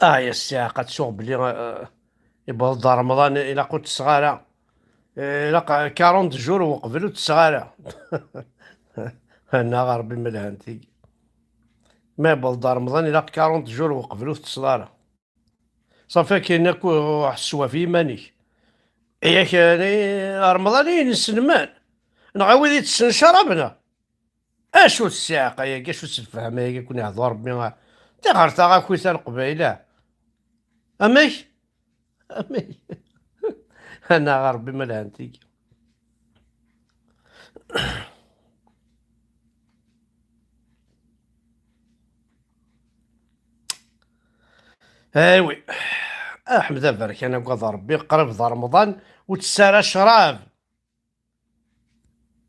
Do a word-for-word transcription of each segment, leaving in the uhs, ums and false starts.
Ah, ya ssiɛqa, ad tsuɣ belli, eh, yewweḍ-d Remḍan, ilaq ur ttesseɣ ara. Eh, ilaq quarante jours uqbel ur ttesseɣ ara. Annaɣ Rebbi ma lhant tigi. Ma yewweḍ-d Remḍan, ilaq quarante jours uqbel ur tettesseḍ ara. Ṣafi akin akk, ḥess ɣef yiman-ik. Yak, eh, Remḍan i inselman. Neɣ a wid itessen ccrab, neɣ? Acu ssiɛqa-yagi, acu ssefham-agi, kun iɛḍu Rebbi, ah, tiɣer taɣakit a Leqbayel, ah. Amek? Amek? Annaɣ Rebbi ma lhant tigi. Aywi. Aḥmed aberkan, agad Rebbi, qrib d Remḍan, ur ttess ara ccrab.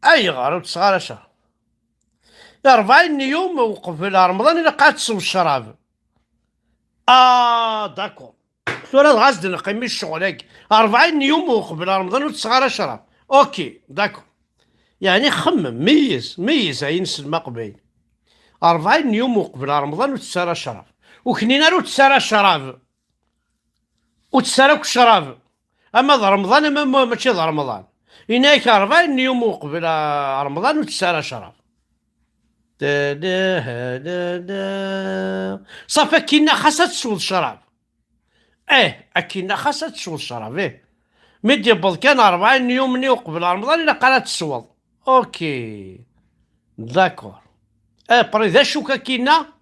Ayɣer ur ttesseɣ ara ccrab? Rebɛin n yum uqbel Remḍan ilaq ad tessew ccrab. Ah, d'accord. Tura dɣa ad s-d-neqqim i ccɣel-agi. Rebɛin n yum uqbel Remḍan ur ttesseɣ ara ccrab. Ok, d'accord. Yeɛni xemmem, meyyez, meyyez, ay inselmen aqbayli. Rebɛin n yum uqbel Remḍan ur ttesseɣ ara ccrab. Ur k-nnin ara ur ttesseɣ ara ccrab. Ur ttesseɣ ara akk ccrab. Ama d Remḍan, ama ma-, mačči d Remḍan. Yenna-yak rebɛin n yum uqbel, ah, Remḍan ur ttesseɣ ara ccrab. Da, da, da, da. Ṣafi akinna xas ad tesweḍ ccrab. Eh, akinna xas ad tesweḍ ccrab, eh. Mi d-yewweḍ kan rebɛin n yum-nni uqbel Remḍan, ilaq ara tesweḍ. Ok. D'accord. Après, d acu-k akinna?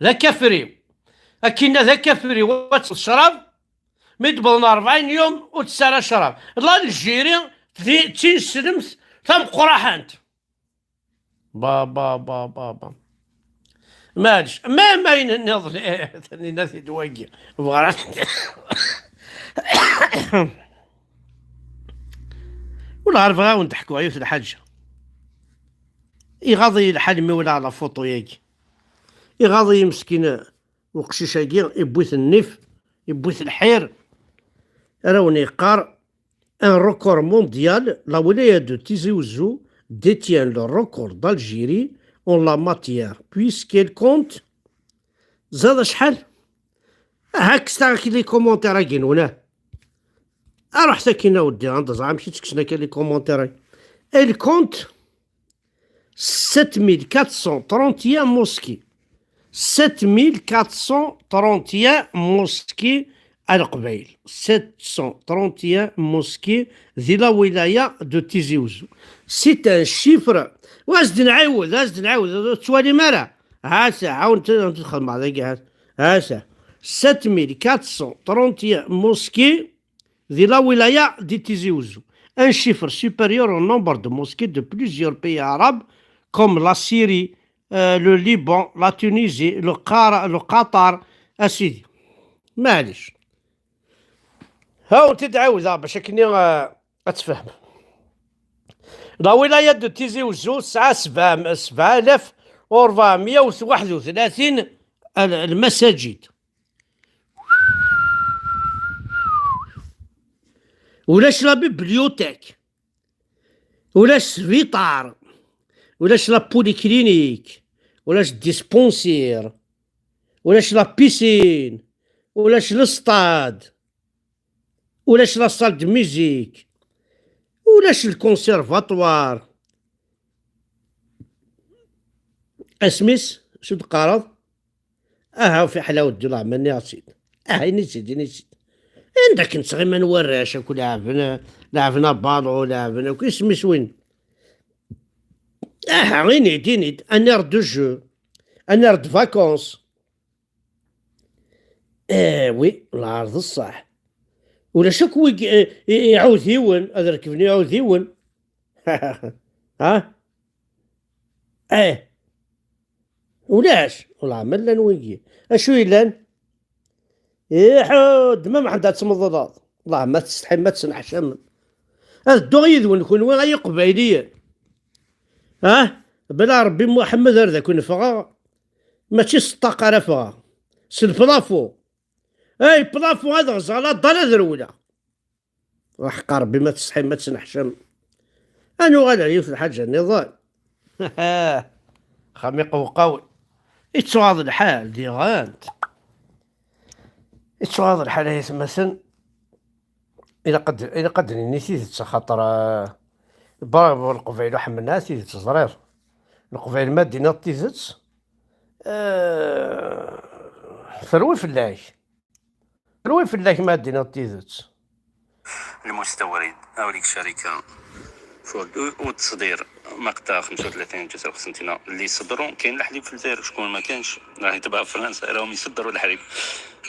D akafriw. Akinna d akafriw, ad tesweḍ ccrab. Mi d-wwḍen rebɛin yum, ur ttesseɣ ara ccrab. L'Algérie, d, d tineslemt tameqqraḥant. Ba, ba, ba, ba, ba. Maɛlic, ma, ma ayen nniḍen, eh, tenina-t-id wagi. Bɣar. Wala ɣer bɣiɣ ad wen-d-ḥkuɣ yiwet lḥaǧa. Iɣaḍ-iyi lḥal mi walaɣ la photo-yagi. Iɣaḍ-iyi meskin uqcic-agi, iwwi-t nnif, iwwi-t lḥir. Ara wen-yeqqar: un record mondial, la wilaya de Tizi Ouzou détient le record d'Algérie en la matière, puisqu'elle compte, ẓiḍ acḥal? Aha, kkset-aɣ les commentaires-agi-nwen, ah. Aruḥet akkin a weddi, anda ẓer amek i ttekksen akka les commentaires-agi. Elle compte sept mille quatre cent trente et un mosquées. Sept mille quatre cent trente et un mosquées à Leqbayel. Sept cent trente et un mosquées di la wilaya de Tizi Ouzou. C'est un chiffre. Wa as-d-nɛiwed, as-d-nɛiwed, ur tettwalim ara. Asa, ɛawen-t ad txedmeḍ dagi, asa. Asa. Sept mille quatre cent trente et un mosquées di la wilaya de Tizi Ouzou. Un chiffre supérieur au nombre de mosquées de plusieurs pays arabes comme la Syrie, euh, le Liban, la Tunisie, le Qar-, le Qatar, a sidi. Maɛlic. Hawn-t-id ɛawdeɣ bac akken, euh, ad tfehmem. La wilaya de Tizi Ouzou tesɛa sebɛa, sebɛa alaf u rebɛemya u waḥed u tlatin l-, lmasajid. Ulac la bibliothèque, ulac sbiṭar, ulac la polyclinique, ulac dispensaire, ulac la piscine, ulac le stade, ulac la salle de musique, ulac le conservatoire. Asmis, acu d-qqareḍ? Aha, fiḥel a weddi, Allah ma nniɣ-tt-id. Aha, ini-tt-id, ini-tt-id. Anda akken ttɣiman warrac akk leɛben, leɛben abalu, leɛben akk isem-is win. Aha, ini-d, ini-d, un air de jeu, un air de vacances. Eh oui, lɛerḍ ṣṣeḥ. Ulac akk wi, eh, i-, iɛudiwen, ad rekben iɛudiwen. Ha? Eh. Ulac. Wellah ma llan wigi. Acu yellan? Iḥud, ma Mḥend ad tmeḍleḍ. Wellah ma testḥim, ma tesneḥcamem. Ad dduɣ yid-wen kunwi ay Iqbayliyen. Ha? Bla Rebbi Muḥemmed ar d akun ffɣeɣ. Mačči s ṭṭaq ara ffɣeɣ. S lplafu. Ay, plafu ad ɣzeɣ, la ḍal ad rewleɣ. Ruḥ qqar Rebbi ma tesḥim, ma tesneḥcam. Ad nuɣal ar yiwet lḥaǧa nniḍen. Xami qewqawen. Ittuɣaḍ lḥal diɣen. Ittuɣaḍ lḥal ay atmaten. Ilaq ad, ilaq ad d-nini tidet, axaṭer, ah, bravo, Leqbayel ur ḥemmlen ara tidet, ẓriɣ. Leqbayel ma d-tiniḍ tidet, ah, terwi fell-ak. Terwi fell-ak ma d-tiniḍ tidet. Lmustawrid, awlik sharika. Ford, u, u ttṣdir, maqta xemsa u tlatin n Ǧizer Qsentina, li ṣeddru, kayen leḥlib fi Lezzayer, cku ma kanx, rah itbeɛ Fransa, rah-m iṣeddru leḥlib.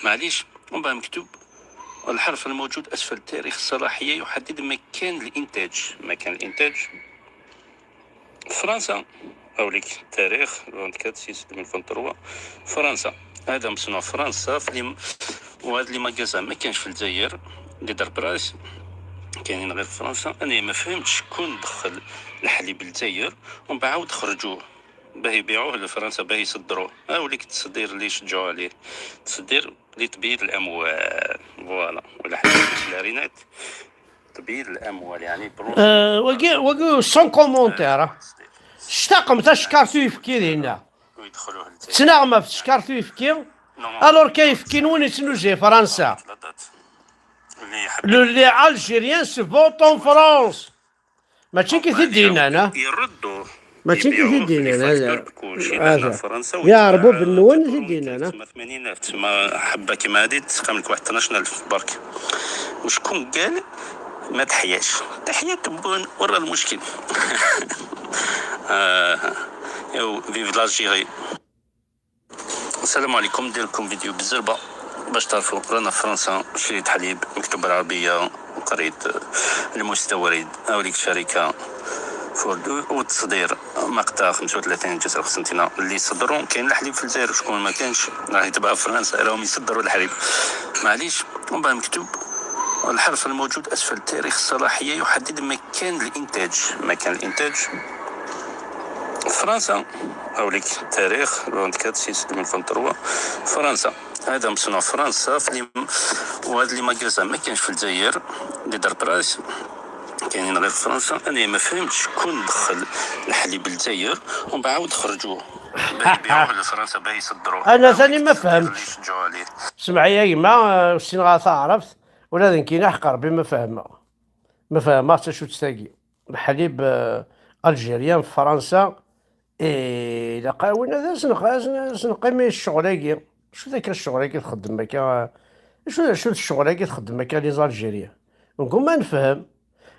Maɛlic, umbeɛd mektub, الحرف الموجود أسفل التاريخ الصلاحية يحدد مكان الإنتاج. مكان الإنتاج. Fransa, awlik tarix, vingt-quatre six deux mille vingt-trois. Fransa. هذا مصنوع في فرنسا، في لي، وهاد لي ماغازان ما كانش في الجزائر، لي دار براس كاينين غير في فرنسا. انا ما فهمتش شكون دخل الحليب للجزائر ومن بعد خرجوه باه يبيعوه لفرنسا، باه يصدروه. ها وليك التصدير اللي يشجعوا عليه، التصدير لتبييض الاموال، فوالا، ولا حاجه في الكلارينات، تبييض الاموال، يعني بروس. آه، وقي وقي سون كومونتير، آه. اشتاقم تشكر في فكيرنا. ويدخلوه للجزائر. تسنغ ما في تشكر في فكير. الور كيف كي نوني تنوزي فرنسا. اللي يحب لو لي الجيريان سي فوت اون فرونس. ماشي كي تدينا انا. يردوا. ماشي كي يبيعوه تدينا انا. بكلشي، لأن فرنسا يا ربو بالنون تدينا انا. تسعة وثمانين ألف، تسمى حبة كيما هادي تسقم لك واحد اثناش ألف برك. وشكون قال ما تحياش؟ تحيا تبون ورا المشكل. آه. يو، فيف لالجيري. السلام عليكم، ندير لكم فيديو بالزربة باش تعرفوا. رانا في فرنسا، شريت حليب مكتوب بالعربية وقريت المستورد، هاوليك شركة فورد والتصدير مقطع خمسة وثلاثين جزر قسنطينة اللي يصدروا. كاين الحليب في الجزائر، شكون ما كانش راه يتباع في فرنسا، راهم يصدروا الحليب. معليش، ومن بعد مكتوب الحرف الموجود أسفل التاريخ الصلاحية يحدد مكان الإنتاج. مكان الإنتاج فرنسا. هاوليك التاريخ، أربعة وعشرين ستة ألفين وثلاثة وعشرين، فرنسا. هذا مصنوع فرنسا في لي، وهاد لي ماغازان ما كانش في الجزائر، لي دار براس كاينين غير في فرنسا. انا ما فهمتش شكون دخل الحليب للجزائر ومن بعد خرجوه باه يبيعوه لفرنسا باه يصدروه. انا ثاني ما فهمتش. يشجعوا عليه. سمعي يا يما، السين غا تعرفت ولا ذنكينا حق ربي ما فهمها. ما فهمها حتى شو تستاقي. الحليب، آه، الجيريان في فرنسا. إيه، إلا قاوين هذا سنق-، سن-، سنقيم الشغل هاكي. شو ذاك الشغل هاكي تخدم هكا؟ شو، شو الشغل هاكي تخدم هكا لي زالجيريان؟ نقول ما نفهم.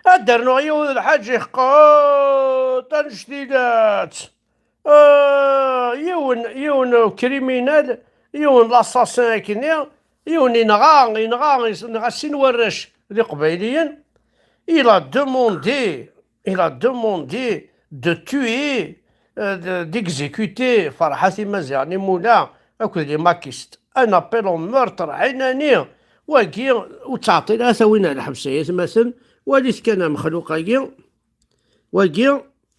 أدرنو يوم الحاج يحقو تنشتيلات. آه، يون، يون كريمينال، يون لاساسين كني، يون ينغا، ينغا، ينغا سين ورش لي قبايليين. Il a demandé, il a demandé de tuer, euh, de, d'exécuter Ferḥat Imaziɣen Imula akked les maquistes. Un appel au meurtre ɛinani. Wagi ur ttɛeṭṭil ara tawin ar lḥebs ay atmaten. Walit kan amexluq-agi. Wagi,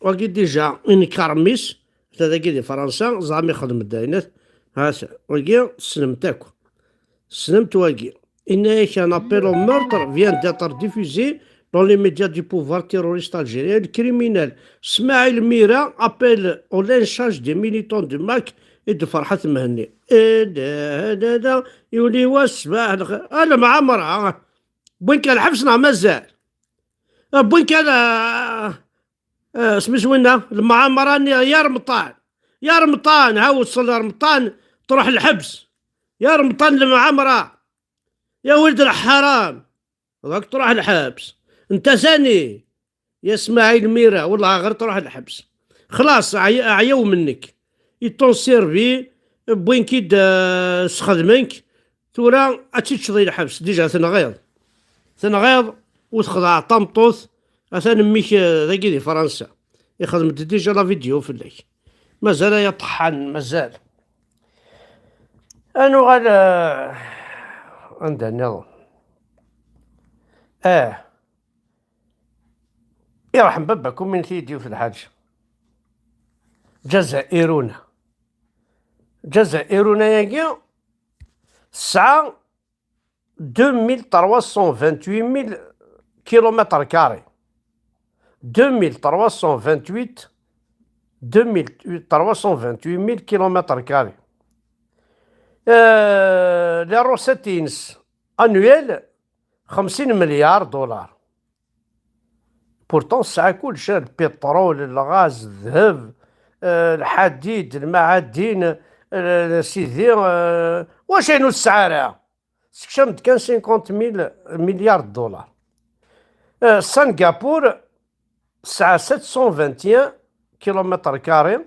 wagi déjà inker mmi-s. Ata dagi di Fransa, ẓam ixdem-d ayen. Ha-t, wagi tessnem-t akk. Tessnem-t wagi. Yenna-yak un appel au meurtre vient d'être diffusé dans les médias du pouvoir terroriste algérien. Le criminel Smaïl Mira appelle au lynchage des militants de MAK et de Ferhat Mehenni. Eh, da, da, da, yuli wass, ṣbaḥ lxir. Ah, lemɛamra. Wwin-k ɣer lḥebs neɣ mazal? Ah, wwin-k ɣer, ah, ah, isem-is winna? Lemɛamra-nni, ya Remṭan. Ya Remṭan, ha weṣṣel Remṭan, truḥ lḥebs. Ya Remṭan, lemɛamra. Ya ولد الحرام. Dak truḥ lḥebs. Nta ثاني. Ya Smaɛil Mira, wellah ɣer truḥ lḥebs. Xlaṣ, ɛya-, ɛyaw mennek. Ils t'ont servi, wwin-k-id, eh, sxedmen-k. Tura ad tiččeḍ i lḥebs. Déjà tenɣiḍ. Tenɣiḍ u txedɛeḍ tameṭṭut. Atan mmi-k, eh, dagi di Fransa. Ixdem-d déjà la vidéo fell-ak. Mazal ay aṭeḥḥan, mazal. Ad nuɣal, eh, anda nniḍen. Ah. Iṛḥem baba-kum, min t-id-yiwet lḥaǧa. Ǧazairuna. Ǧazairuna-agi tesɛa deux mille trois cent vingt-huit mille kilomètres carrés. Deux mille trois cent vingt-huit, deux mille trois cent vingt-huit mille kilomètres carrés. Euh, les recettes-ines annuelles, خمسين مليار دولار. Pourtant, tesɛa kullec, البترول، الغاز، الذهب، آه، الحديد، المعادن، آه، سيدي، آه، واش inu tesɛa ara؟ Sekcam-d kan cinquante mille milliards de dollars. آه، سنغافور تسعة sept cent vingt et un kilomètres carrés،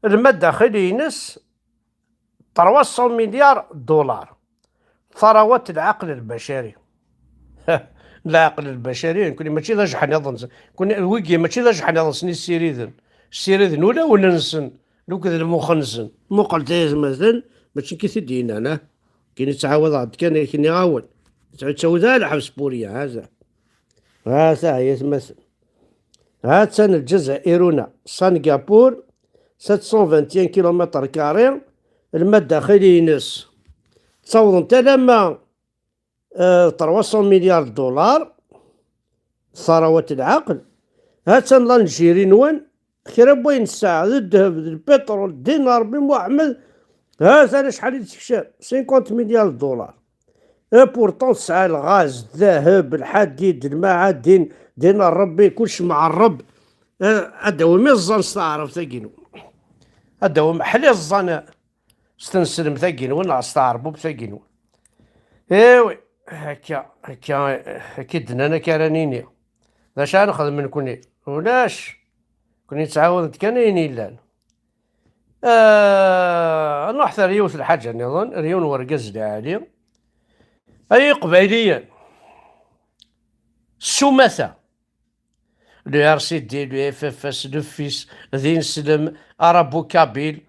المداخل-ines trois cents milliards de dollars. ثروة العقل البشري. العقل البشري، كوني ماشي d ajeḥniḍ-nsen. كوني ويكي ماشي d ajeḥniḍ-nsen يسيريدن. سيريدن ولا ولنسن، لوك ذا المخنسن. مقل تيز مثلا، ماشي كي تدينا، أنا. كي نتعاوض عاد كان كي نعاون. تعاود تعاود على حبس بوريا، هذا. ها تا هي تمثل. ها تان الجزائرنا، سنغافور، sept cent vingt et un kilomètres carrés، المداخل-ines تصوضن تلما، آه، trois cents milliards de dollars، ثروة العقل. ها تان لالجيري نوان، كرا بوين ساعة، الذهب، البترول، الدينار، بن محمد. ها تان شحال يتكشف؟ cinquante milliards de dollars. Et pourtant تسعى الغاز، الذهب، الحديد، المعادن، دين الربي، كلش معرب. آه، هذا هو مي الزن ستعرف تاكينو. هذا هو محلي الزن ستنسلم تاكينو، ناع ستعربو بتاكينو. ايوي، هكا، هكا، هكا دنا انا كارانيني. ذا شان خدم من كوني. ولاش؟ كوني تعاود كان ينيلان. آه، نروح ثاني يوث الحاجة نظن، ريون ورقز لعالي. أي قبايليا. السومثة. Le R C D, le F F S, le fis, d ineslem, arabo-kabyle,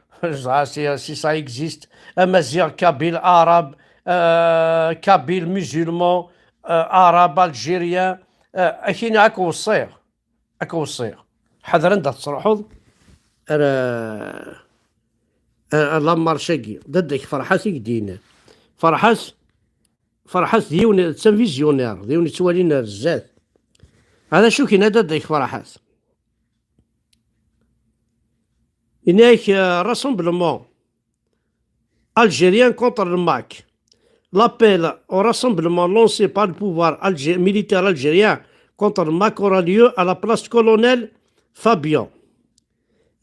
si, si ça existe, amaziɣ, kabyle, arabe, euh, kabyle, musulman, euh, arabe, algérien, euh, akini ak weṣṣiɣ, ak weṣṣiɣ. Ḥader anda tettruḥuḍ, ar, ar, ar la marche-agi. D adda-k Ferḥat i k-d-yennan. Ferḥat Ferḥat d yiwen, d tavizyunir, d yiwen yettwalin ar zdat. Hada acu k-yenna dadda-k Ferḥat. Yenna-ak, euh, rassemblement algérien contre le MAK. L'appel au rassemblement lancé par le pouvoir algé-, militaire algérien contre le MAK aura lieu à la place Colonel Fabian.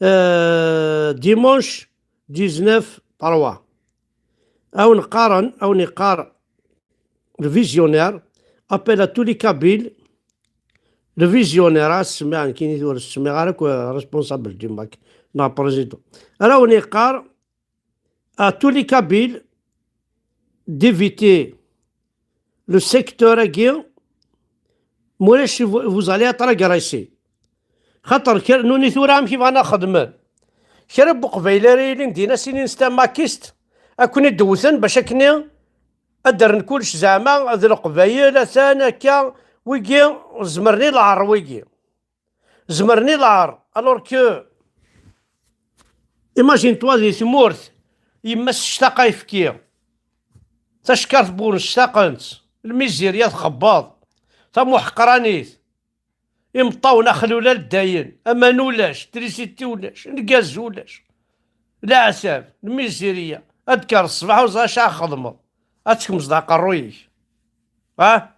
Euh, dimanche dix-neuf trois. Awen qqaren, awen iqqar le visionnaire, appelle à tous les Kabyles, le visionnaire, ah, semmiɣ, nekkini ur semmiɣ ara akk responsable du MAK, neɣ président. Ara awen iqqar, à tous les Kabyles d'éviter le secteur-agi, mulac vous, vous allez être agressés. Xaṭer kra, nuni tura amek i bɣan ad xedmen. Kra n Uqbayli ara yilin dina sinin s tamakist, ad ken-id-wten bac akken ad d-rren kullec zeɛma d Leqbayel, atan akka, wigi zemren i lɛer wigi. Zemren i lɛer, alors que, imagine-toi di tmurt, yemma-s tectaq ayefki, tacekkart n wul ctaqen-tt, lmizirya txebbeḍ, tamuḥeqranit, imeṭṭawen axlul al ddayen, aman ulac, trisiti ulac, lgaz ulac, leɛtab, lmizirya, ad d-kker ṣṣbeḥ ur ẓer acu ara txedmeḍ, ad tkemzeḍ aqerruy-ik. Ah?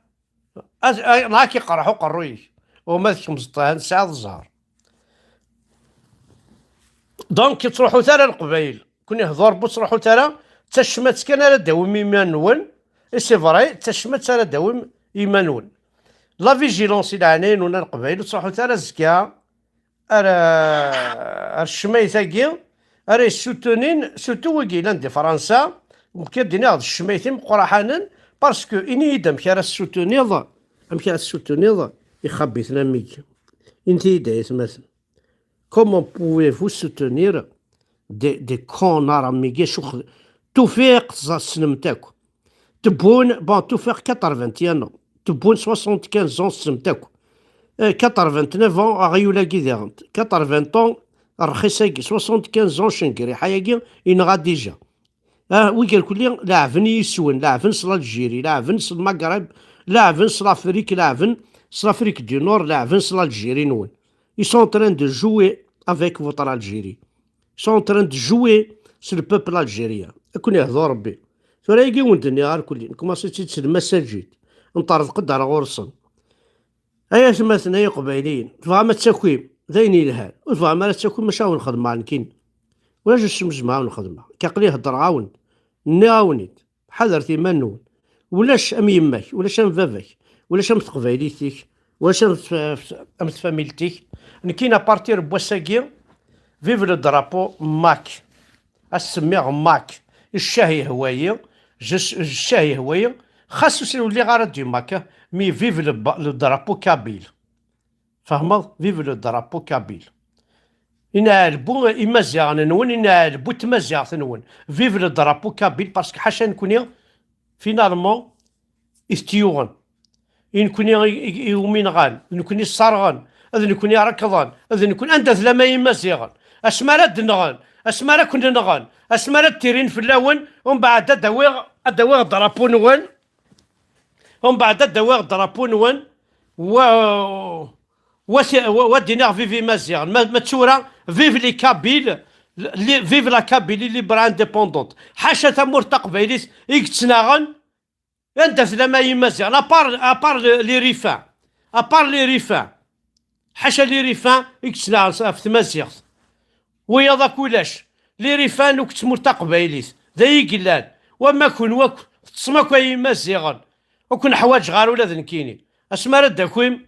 Ad, ad, neɣ ad k-iqerreḥ uqerruy-ik. Uma tkemzeḍ ahan tesɛiḍ zzher. Donc, ur ttruḥut ara Leqbayel. Kuni hḍur bu ttruḥut ara, d tacmat kan ara d-awim iman-nwen. Et c'est vrai, d tacmat ara d-awim iman-nwen. La vigilance i leɛnaya-nwen a Leqbayel, ur ttruḥut ara azekka ar, ar ccmayt-agi, ara yessutunin, surtout wigi yellan di Fransa, mumkin ad d-iniɣ d ccmayt imeqqraḥanen, parce que ini-yi-d amek ara tessutuniḍ, amek ara tessutuniḍ ixabiten am wigi. Init-iyi-d ay atmaten. Comment pouvez-vous soutenir des, des connards am wigi? Acu x-, Tufiq, tessnemt akk. Tebun, bon, Tufiq quatre-vingt-un ans. Tebun soixante-quinze ans, tessnemt akk. Eh, quatre-vingt-neuf ans, aɣyul-agi diɣen. Quatre-vingts ans, rxis-agi. Soixante-quinze ans, cengriḥa-agi, yenɣa déjà. Ah, wigi irkelli, leɛben i yiswen, leɛben s l'Algérie, leɛben s Lmagreb, leɛben s l'Afrique, leɛben s l'Afrique du Nord, leɛben s l'Algérie-nwen. Ils sont en train de jouer avec votre Algérie. Ils sont en train de jouer C'est le peuple algérien. Ad ken-ihdu Rebbi. Tura, agi wen-d-nniɣ ar kulli, nkumaṣi-tt-id s lmasajid, nṭerḍeq-d ar ɣur-sen. Ay atmaten, ay iqbayliyen, tebɣam ad takim, d ayen yelhan. Ur tebɣam ara ad takim, maca ad wen-xedmeɣ nekkini. Ulac asmi zemreɣ ad wen-xedmeɣ. Akka aql-i heddreɣ-awen-d. Nniɣ-awen-id. Ḥadret iman-nwen. Ulac am yemma-k, ulac am baba-k, ulac am teqbaylit-ik, ulac am tf-, am tfamilt-ik. Nekkini, à partir n wass-agi, vive le drapeau mac. Ad s-semmiɣ mac. Ccah yehwa-yi, je s-, ccah yehwa-yi. Xas ur s-, ur lliɣ ara du mac, mais vive le ba-, le drapeau kabyle. Tfehmeḍ? Vive le drapeau kabyle. Inɛel bu imaziɣen-nwen, inɛel bu tmaziɣt-nwen. Vive le drapeau kabyle, parce que ḥaca nekni, finalement, i t-yuɣen. I nekni i, i, i umi nɣan, d nekni sserɣen, d nekni rekḍen, d nekni anda tlam ay imaziɣen. Asmi ara d-nɣen, asmi ara ken-nɣen, asmi ara d-tirin fell-awen, umbeɛd ad d-awiɣ, ad d-awiɣ drapeau-nwen, umbeɛd ad d-awiɣ drapeau-nwen, wa, wa, wa, wa d-iniɣ vive Imaziɣen. Ma, ma d tura, vive les Kabyles, li-, vive la Kabylie libre indépendante. Ḥaca tamurt taqbaylit i yettnaɣen, anda tella ma Imaziɣen, à part, à part le, les Ruffin, à part les Ruffin. Ḥaca les Ruffin i yettnaɣen s-, ɣef tmaziɣt. Wiyaḍ akk ulac. Les Ruffin akk d tmurt taqbaylit. D ay i yellan. Wamma kunwi akk, teṭṭsem akk ay imaziɣen. Ur ken-ḥwaǧeɣ ara ula d nekkini. Asmi ara d-takim,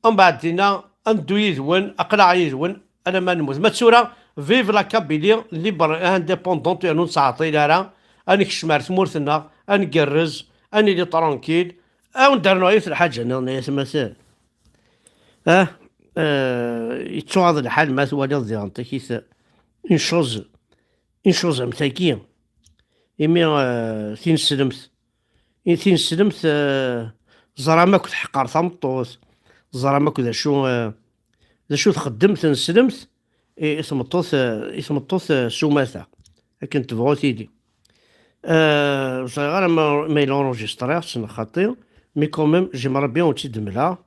umbeɛd dinna, ad neddu yid-wen, aql-aɣ yid-wen, alamma nemmut. Ma d tura, vive la Kabylie, libre, indépendante, yernu ur nettɛeṭṭil ara, ad nekcem ar tmurt-nneɣ, ad ngerrez, ad nili tranquille. Ad wen-d-rnuɣ yiwet n lḥaǧa nniḍen, ay atmaten. Ah, euh, yettuɣaḍ lḥal ma twaliḍ diɣen takit, une chose, une chose am tagi. Imi, euh, tineslemt, i tineslemt, euh, ẓram akk tḥeqqer tameṭṭut, ẓram akk d acu, euh, d acu txeddem tneslemt i, i tmeṭṭut, euh, i tmeṭṭut, euh, s umata, akken tebɣu tili. Euh, ur ẓriɣ ara ma, ma yella enregistré-tt neɣ xaṭi, mais quand même, j'aimerais bien ur tt-id-mleɣ.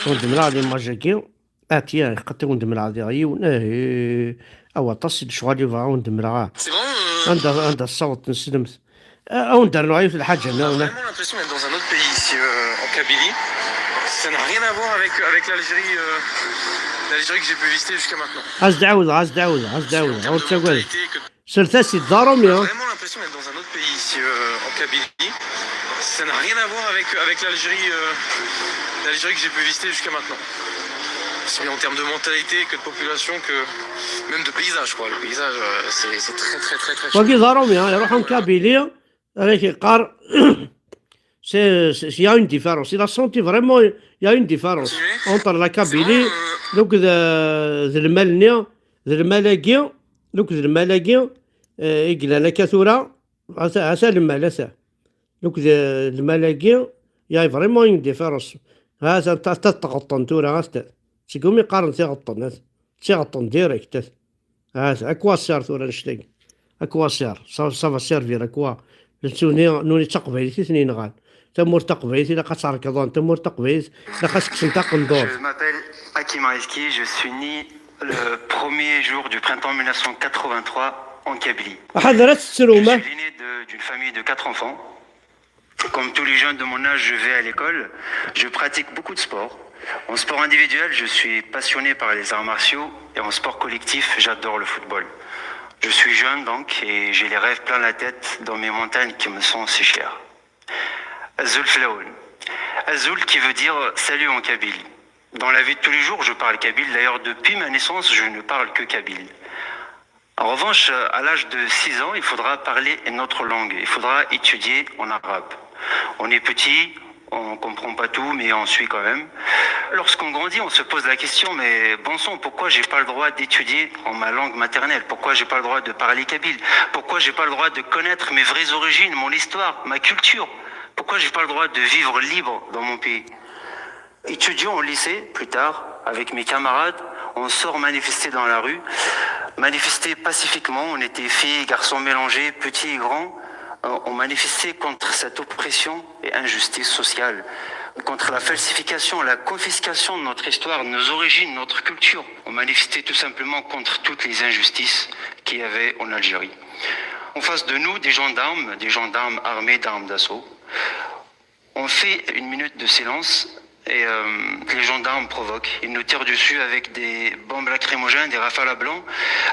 Ur d-mleɣ l'image-agi. Ah, tiens, xaṭi ur d-mleɣ diɣ yiwen. Eh, a waṭas i lecɣal yebɣa ur d-mleɣ, ah. C'est vraiment, euh, anda, anda tessaweḍ tneslemt. Ah, a wen-d-rnuɣ yiwet n lḥaǧa nniḍen, ah. Vraiment l'impression d'être dans un autre pays ici, euh, en Kabylie. Ça n'a rien à voir avec, avec l'Algérie, euh, l'Algérie que j'ai pu visiter jusqu'à maintenant. As-d-ɛawdeɣ, as-d-ɛawdeɣ, as-d-ɛawdeɣ. Ur ttagad. Sertas-id d aṛumi, ah. Vraiment l'impression d'être dans un autre pays ici, euh, en Kabylie. Ça n'a rien à voir avec, avec l'Algérie, euh, l'Algérie que j'ai pu visiter jusqu'à maintenant. Aussi bien en termes de mentalité que de population que même de paysage, quoi. Le paysage, euh, c'est, c'est très, très, très, très... Wagi d aṛumi, ah, iruḥ am Kabili, ara k-yeqqar, c'est, c'est, il y a une différence. Il a senti vraiment, il y a une différence entre la Kabylie, donc, d, d lmal-nni, d lmal-agi, donc, d lmal-agi, euh, i yellan akka tura, ata, ata lmal, ata. Donc, d, d lmal-agi, il y a vraiment une différence. Ha, ata, ata, ata tɣeṭṭen tura, ata. Seg umi qqaren tiɣeṭṭen, ata. Tiɣeṭṭen direct, ata. Ah, à quoi sert tura annect-agi? À quoi sert? Ça, ça va servir à quoi? Nutni, nutni d taqbaylit i ten-yenɣan. Tamurt taqbaylit ilaq ad tt-rekḍen. Tamurt taqbaylit ilaq ad s-kksen taqendurt. Je m'appelle Hakim Areski, je suis né le premier jour du printemps mille neuf cent quatre-vingt-trois en Kabylie. Ḥader ad tettrum, ah. Je suis l'aîné de, d'une famille de quatre enfants. Comme tous les jeunes de mon âge, je vais à l'école. Je pratique beaucoup de sports. En sport individuel, je suis passionné par les arts martiaux et en sport collectif, j'adore le football. Je suis jeune donc et j'ai les rêves plein la tête dans mes montagnes qui me sont si chères. Azul fell-awen. Azul qui veut dire salut en kabyle. Dans la vie de tous les jours, je parle kabyle. D'ailleurs, depuis ma naissance, je ne parle que kabyle. En revanche, à l'âge de six ans, il faudra parler une autre langue. Il faudra étudier en arabe. On est petit, on comprend pas tout, mais on suit quand même. Lorsqu'on grandit, on se pose la question, mais bon sang, pourquoi j'ai pas le droit d'étudier en ma langue maternelle? Pourquoi j'ai pas le droit de parler kabyle? Pourquoi j'ai pas le droit de connaître mes vraies origines, mon histoire, ma culture? Pourquoi j'ai pas le droit de vivre libre dans mon pays? Étudiant au lycée, plus tard, avec mes camarades, on sort manifester dans la rue. Manifester pacifiquement, on était filles, garçons mélangés, petits et grands. Euh, on manifestait contre cette oppression et injustice sociale. contre la falsification, la confiscation de notre histoire, nos origines, notre culture. On manifestait tout simplement contre toutes les injustices qu'il y avait en Algérie. En face de nous, des gendarmes, des gendarmes armés d'armes d'assaut. On fait une minute de silence et euh, les gendarmes provoquent. Ils nous tirent dessus avec des bombes lacrymogènes, des rafales à blanc.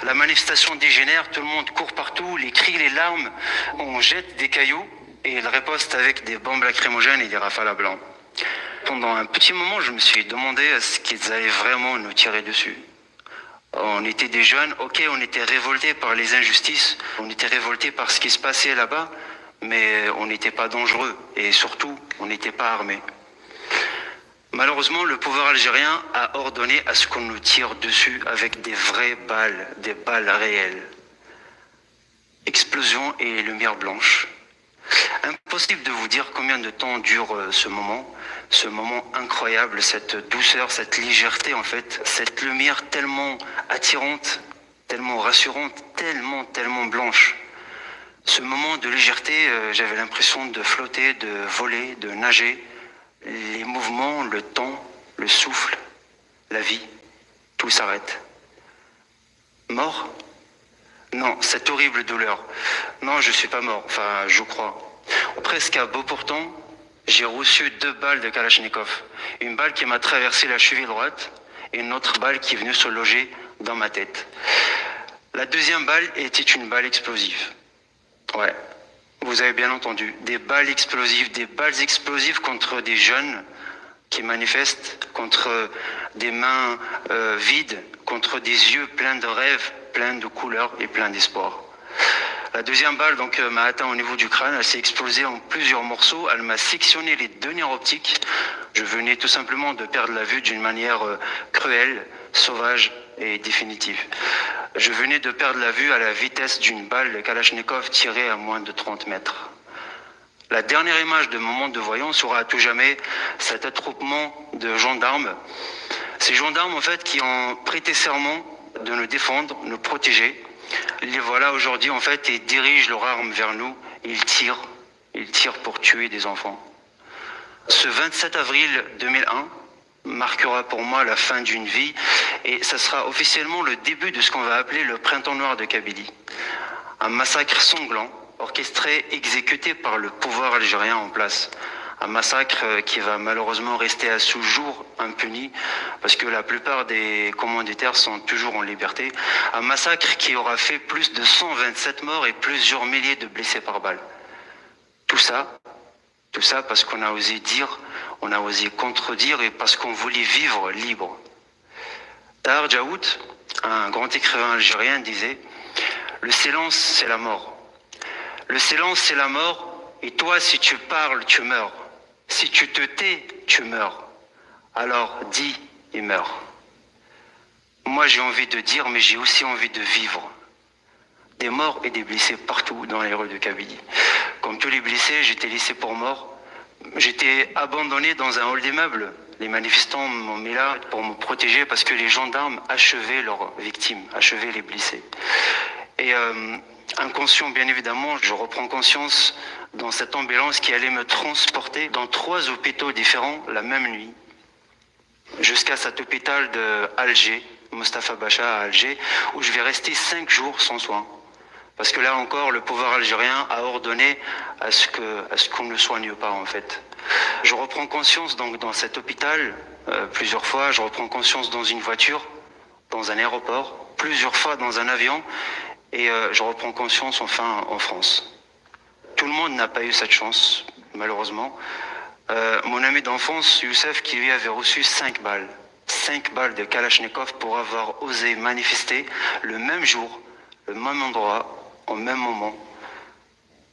La manifestation dégénère, tout le monde court partout, les cris, les larmes. On jette des cailloux et ils ripostent avec des bombes lacrymogènes et des rafales à blanc. Pendant un petit moment, je me suis demandé est-ce qu'ils allaient vraiment nous tirer dessus. On était des jeunes, ok, on était révoltés par les injustices, on était révoltés par ce qui se passait là-bas, mais on n'était pas dangereux et surtout, on n'était pas armés. Malheureusement, le pouvoir algérien a ordonné à ce qu'on nous tire dessus avec des vraies balles, des balles réelles. Explosion et lumière blanche. Impossible de vous dire combien de temps dure euh, ce moment, ce moment incroyable, cette douceur, cette légèreté en fait, cette lumière tellement attirante, tellement rassurante, tellement, tellement blanche. Ce moment de légèreté, euh, j'avais l'impression de flotter, de voler, de nager. Les mouvements, le temps, le souffle, la vie, tout s'arrête. Mort ? Non, cette horrible douleur. Non, je suis pas mort, enfin, je crois. Presque à bout portant, j'ai reçu deux balles de Kalachnikov. Une balle qui m'a traversé la cheville droite et une autre balle qui est venue se loger dans ma tête. La deuxième balle était une balle explosive. Ouais, vous avez bien entendu, des balles explosives, des balles explosives contre des jeunes qui manifestent, contre des mains euh, vides, contre des yeux pleins de rêves, pleins de couleurs et pleins d'espoir. La deuxième balle donc euh, m'a atteint au niveau du crâne, elle s'est explosée en plusieurs morceaux, elle m'a sectionné les deux nerfs optiques. Je venais tout simplement de perdre la vue d'une manière euh, cruelle, sauvage et définitive. Je venais de perdre la vue à la vitesse d'une balle Kalachnikov tirée à moins de trente mètres. La dernière image de mon monde de voyants sera à tout jamais cet attroupement de gendarmes. Ces gendarmes, en fait, qui ont prêté serment de nous défendre, nous protéger. Les voilà aujourd'hui, en fait, et dirigent leurs armes vers nous. Ils tirent, ils tirent pour tuer des enfants. Ce vingt-sept avril deux mille un marquera pour moi la fin d'une vie et ça sera officiellement le début de ce qu'on va appeler le printemps noir de Kabylie. Un massacre sanglant, orchestré, exécuté par le pouvoir algérien en place. Un massacre euh, qui va malheureusement rester à ce jour impuni parce que la plupart des commanditaires sont toujours en liberté. Un massacre qui aura fait plus de cent vingt-sept morts et plusieurs milliers de blessés par balles. Tout ça, tout ça parce qu'on a osé dire, on a osé contredire et parce qu'on voulait vivre libre. Tahar Djaout, un grand écrivain algérien, disait : « Le silence, c'est la mort. Le silence, c'est la mort, et toi, si tu parles, tu meurs. Si tu te tais, tu meurs. Alors dis et meurs. » Moi, j'ai envie de dire, mais j'ai aussi envie de vivre. Des morts et des blessés partout dans les rues de Kabylie. Comme tous les blessés, j'étais laissé pour mort. J'étais abandonné dans un hall d'immeuble. Les manifestants m'ont mis là pour me protéger parce que les gendarmes achevaient leurs victimes, achevaient les blessés. Et euh, inconscient, bien évidemment, je reprends conscience dans cette ambulance qui allait me transporter dans trois hôpitaux différents la même nuit, jusqu'à cet hôpital de Alger, Mustapha Pacha à Alger, où je vais rester cinq jours sans soins. Parce que là encore, le pouvoir algérien a ordonné à ce que, à ce qu'on ne soigne pas, en fait. Je reprends conscience donc dans cet hôpital euh, plusieurs fois, je reprends conscience dans une voiture, dans un aéroport, plusieurs fois dans un avion, et euh, je reprends conscience enfin en France. Tout le monde n'a pas eu cette chance, malheureusement. Euh, mon ami d'enfance, Youssef, qui lui avait reçu cinq balles, cinq balles de Kalachnikov pour avoir osé manifester le même jour, le même endroit, au même moment.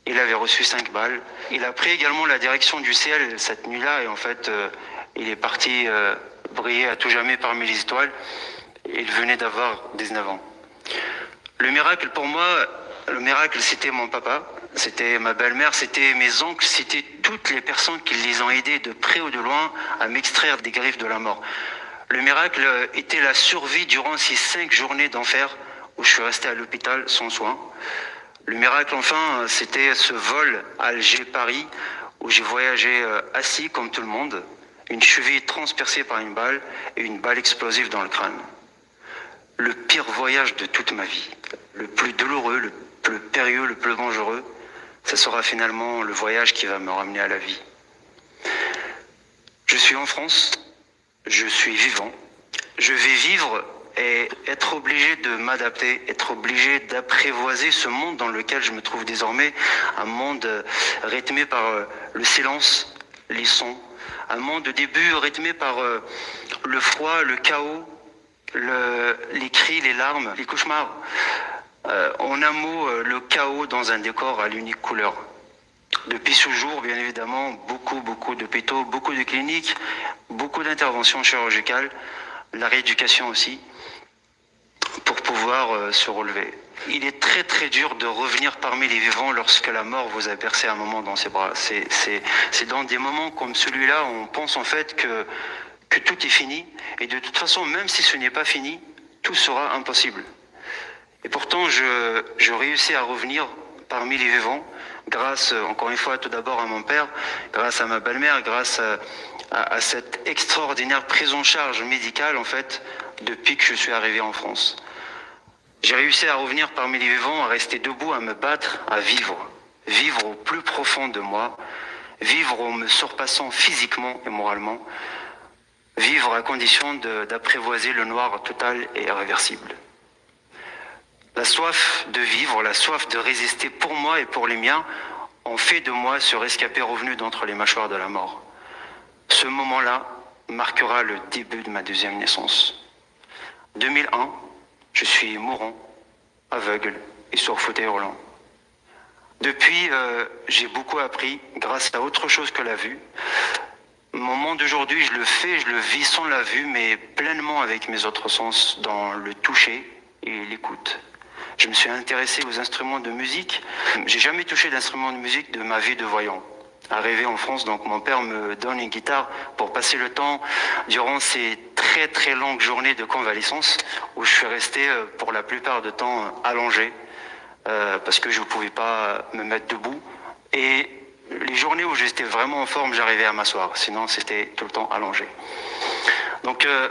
Il avait reçu cinq balles. Il a pris également la direction du ciel cette nuit-là et en fait, euh, il est parti euh, briller à tout jamais parmi les étoiles. Il venait d'avoir dix-neuf ans. Le miracle pour moi, le miracle, c'était mon papa, c'était ma belle-mère, c'était mes oncles, c'était toutes les personnes qui les ont aidés de près ou de loin à m'extraire des griffes de la mort. Le miracle était la survie durant ces cinq journées d'enfer où je suis resté à l'hôpital sans soins. Le miracle, enfin, c'était ce vol Alger-Paris où j'ai voyagé euh, assis comme tout le monde. Une cheville transpercée par une balle et une balle explosive dans le crâne. Le pire voyage de toute ma vie, le plus douloureux, le plus périlleux, le plus dangereux, ce sera finalement le voyage qui va me ramener à la vie. Je suis en France, je suis vivant, je vais vivre et être obligé de m'adapter, être obligé d'apprivoiser ce monde dans lequel je me trouve désormais, un monde euh, rythmé par euh, le silence, les sons, un monde au début rythmé par euh, le froid, le chaos, le- les cris, les larmes, les cauchemars. Euh, en un mot, euh, le chaos dans un décor à l'unique couleur. Depuis ce jour, bien évidemment, beaucoup, beaucoup d'hôpitaux, beaucoup de cliniques, beaucoup d'interventions chirurgicales, la rééducation aussi, pour pouvoir euh, se relever. Il est très très dur de revenir parmi les vivants lorsque la mort vous a bercé un moment dans ses bras. C'est, c'est, c'est dans des moments comme celui-là où on pense en fait que, que tout est fini. Et de toute façon, même si ce n'est pas fini, tout sera impossible. Et pourtant, je, je réussis à revenir parmi les vivants grâce, euh, encore une fois, tout d'abord à mon père, grâce à ma belle-mère, grâce à, à- à cette extraordinaire prise en charge médicale, en fait, depuis que je suis arrivé en France. J'ai réussi à revenir parmi les vivants, à rester debout, à me battre, à vivre. Vivre au plus profond de moi, vivre en me surpassant physiquement et moralement, vivre à condition de- d'apprivoiser le noir total et irréversible. La soif de vivre, la soif de résister pour moi et pour les miens ont fait de moi ce rescapé revenu d'entre les mâchoires de la mort. Ce moment-là marquera le début de ma deuxième naissance. Deux mille un, je suis mourant, aveugle et sur fauteuil roulant. Depuis, euh, j'ai beaucoup appris grâce à autre chose que la vue. Mon monde d'aujourd'hui, je le fais, je le vis sans la vue, mais pleinement avec mes autres sens, dans le toucher et l'écoute. Je me suis intéressé aux instruments de musique. J'ai jamais touché d'instrument de musique de ma vie de voyant. Arrivé en France, donc mon père me donne une guitare pour passer le temps durant ces très très longues journées de convalescence où je suis resté euh, pour la plupart du temps euh, allongé euh, parce que je ne pouvais pas me mettre debout. Et les journées où j'étais vraiment en forme, j'arrivais à m'asseoir. Sinon, c'était tout le temps allongé. Donc euh,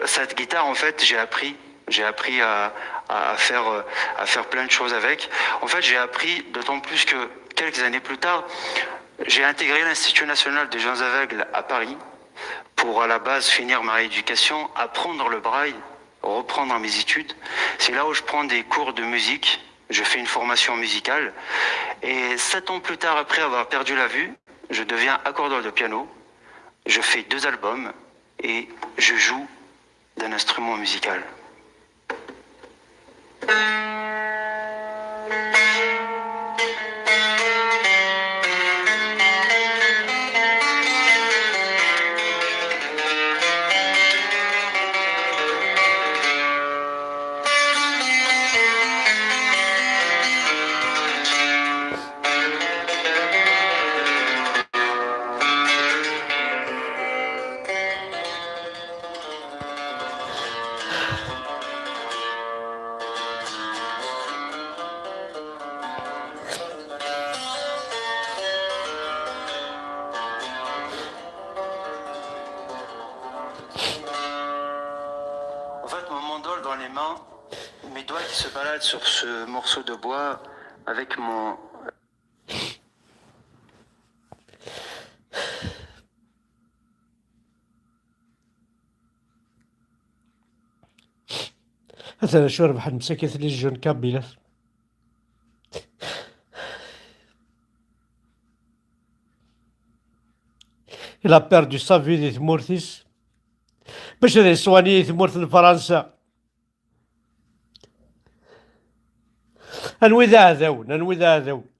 cette guitare, en fait, j'ai appris, j'ai appris à, à faire, euh, à faire plein de choses avec. En fait, j'ai appris d'autant plus que quelques années plus tard, j'ai intégré l'Institut national des jeunes aveugles à Paris pour à la base finir ma rééducation, apprendre le braille, reprendre mes études. C'est là où je prends des cours de musique, je fais une formation musicale. Et sept ans plus tard, après avoir perdu la vue, je deviens accordeur de piano, je fais deux albums et je joue d'un instrument musical. En fait, mon mandole dans les mains, mes doigts qui se baladent sur ce morceau de bois avec mon... Atan acu rebḥen msakit les jeunes kabyles. Il a perdu sa vie di tmurt-is bac ad yeswani i tmurt n Fransa. Anwi d aɛdawen? Anwi d aɛdawen?